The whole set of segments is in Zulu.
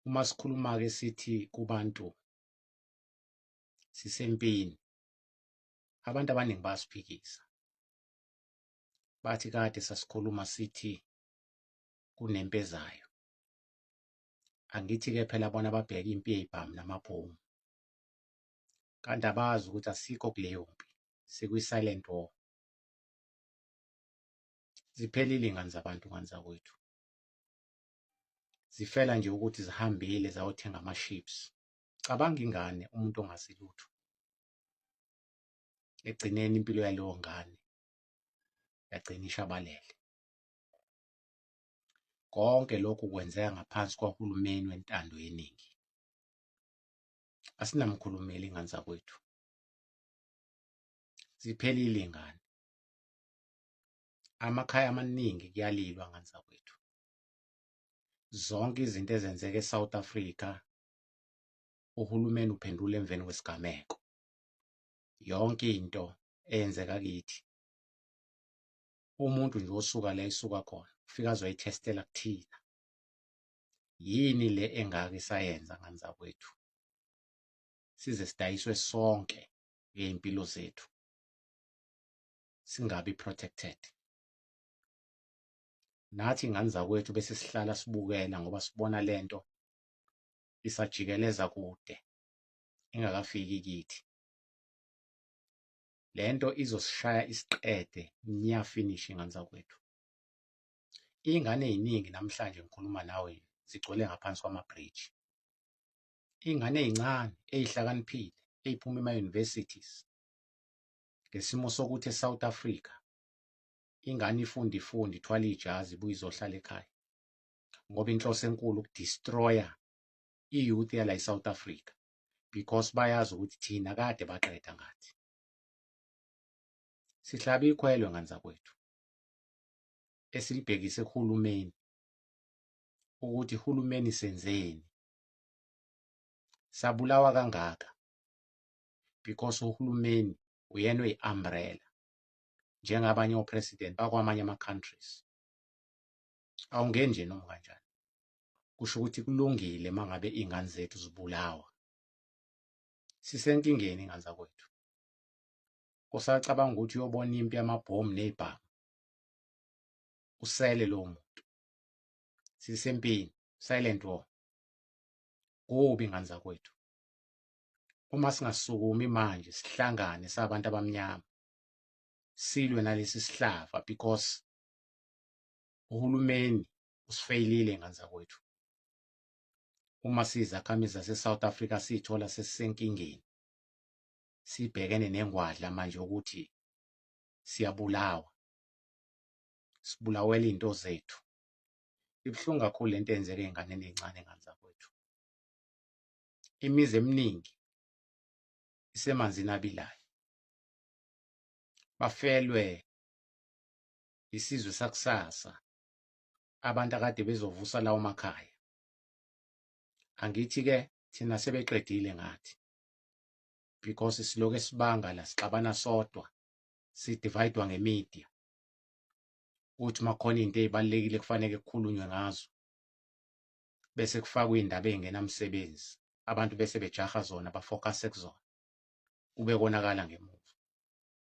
Uma sikhuluma-ke sithi kubantu sisempini, abantu abaningi bayasiphikisa. Bathi kade sasikhuluma sithi kunempi ezayo. Angithi-ke phela bona babheke impi yey'bhamu namabhomu. Kanti abazi ukuthi asikho kuleyo mpi, sikwi-silent war. Ziphelile iy'ngane zabantu, ngane zakwethu. Zifela nje ukuthi zihambile zayothenga ama-ships. Cabanga ingane, umuntu ongazi lutho. Ekugcineni impilo yaleyo ngane yagcina ishabalele. Konke lokhu kwenzeka ngaphansi kwahulumeni wentando yeningi. Asinamkhulumeli, ingane zakwethu. Ziphelile iy'ngane. Amakhaya amaningi kuyalilwa, ngane zakwethu. Zonke izinto ezenzeka eSouth Africa, uhulumeni uphendula emveni kwesigameko. Yonke into eyenzeka kithi, umuntu nje osuka la esuka khona ufika azoyithestela kuthina. Yini le engaka esayenza, ngane zakwethu, size sidayiswe sonke ngey'mpilo zethu, singabi protected nathi, ngane zakwethu, bese sihlala sibukela ngoba sibona lento isajikeleza kude ingakafiki kithi. Lento izosishaya isiqede nya, finish, ngane zakwethu. Iy'ngane ey'ningi namhlanje ngikhuluma nawe zigcwele ngaphansi kwama-bridge. Iy'ngane ey'ncane ey'hlakaniphile ey'phuma ema-universities, ngesimo sokuthi e-South Africa ingane ifunda, ifunde, ithwale ijazi, ibuye izohlala ekhaya, ngoba inhloso enkulu uku-destroya i-youth yala e-South Africa, because bayazi ukuthi thina kade baqeda ngathi. Sihlaba ikhwelo, ngane zakwethu, esilibhekise kuhulumeni ukuthi uhulumeni senzeni, sabulawa kangaka, because uhulumeni uyena oyi-umbrella njengabanye o-president bakwamanye ama-countries. Awungeni nje noma kanjani. Kusho ukuthi kulungile uma ngabe iy'ngane zethu zibulawa. Sisenkingeni, ingane zakwethu. Usacabanga ukuthi uyobona impi yamabhomu ney'bhamu, usele lowo muntu. Sisempini, silent war. Kubi, ngane zakwethu. Uma singasukumi manje, sihlangane sabantu abamnyama, silwe nalesi sihlava, because uhulumeni usifeyilile, ngane zakwethu. Uma siyizakhamizi zase-South Africa siyithola sesisenkingeni, sibhekene nengwadla manje ukuthi siyabulawa, sibulawela iy'nto zethu. Ibuhlungu kakhulu lento eyenzeka ey'nganeni ey'ncane, ngane zakwethu. Imizi eminingi isemanzini abilayo, bafelwe isizwe sakusasa, abantu akade bezovusa lawo makhaya. Angithi-ke thina sebeqedile ngathi, because siloke sibanga la, sixabana sodwa, si-divide-wa nge-media, ukuthi makhona into ey'balulekile kufanele kukhulunywe ngazo, bese kufakwa iy'ndaba ey'ngenamsebenzi, abantu bese bejaha zona, ba-focus-e kuzona, kube konakala ngemuva.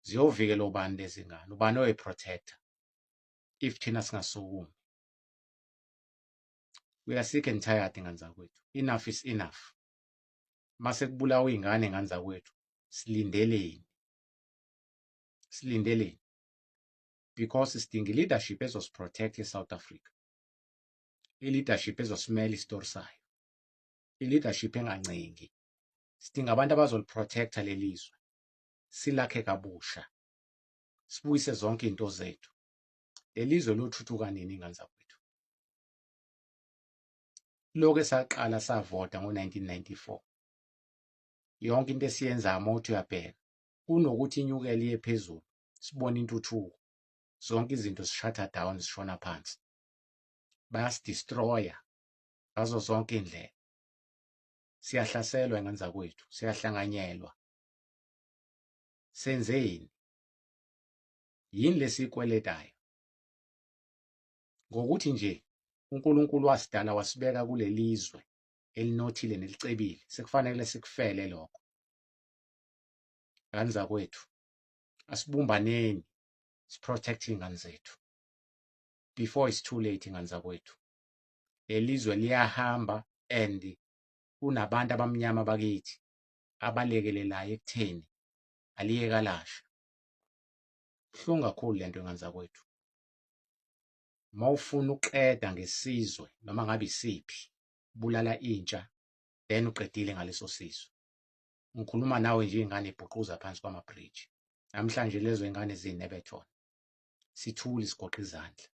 Ziyovikela ubani lezi ngane? Ubani oyi-protector if thina singasukumi? We are sick and tired, ngane zakwethu. Enough is enough. Mase kubulawa iy'ngane, ngane zakwethu, silindeleni? Silindeleni? Because sidinga i-leadership ezosi-protect e-South Africa, i-leadership ezosimela isitori sayo, i-leadership engancengi. Sidinga abantu abazoli-protecta leli zwe, silakhe kabusha, sibuyise zonke iy'nto zethu. Leli zwe lothuthuka nini, ngane zakwethu? Lokhu esaqala savota ngo-1994, yonke into esiyenzayo, uma uthi uyabheka, kunokuthi inyukele iye phezulu, sibone intuthuko, zonke izinto zi-shut down, zishona phansi. Bayasi-destroya ngazo zonke iy'ndlela. Siyahlaselwa, ngane zakwethu, siyahlanganyelwa. Senzeni? Yini lesiyikweletayo? Ngokuthi nje uNkulunkulu wasidala wasibeka kulelizwe. Elinothile nelicebile, sekufanele sikufele lokho. Ngane zakwethu, asibumbaneni, siprotect iy'ngane zethu before it's too late. Ingane zakwethu, lelizwe liyahamba and kunabantu abamnyama bakithi abalekelelayo ekutheni aliye kalasha. Buhlungu kakhulu lento, ingane zakwethu. Uma ufuna uqeda ngesizwe noma ngabe isiphi, bulala intsha, then uqedile ngaleso sizwe. Ngikhuluma nawe nje, iy'ngane ibhuquza phansi kwamabhriji namhlanje. Lezo y'ngane ziyiNeverton. Sithule, sigoqa izandla.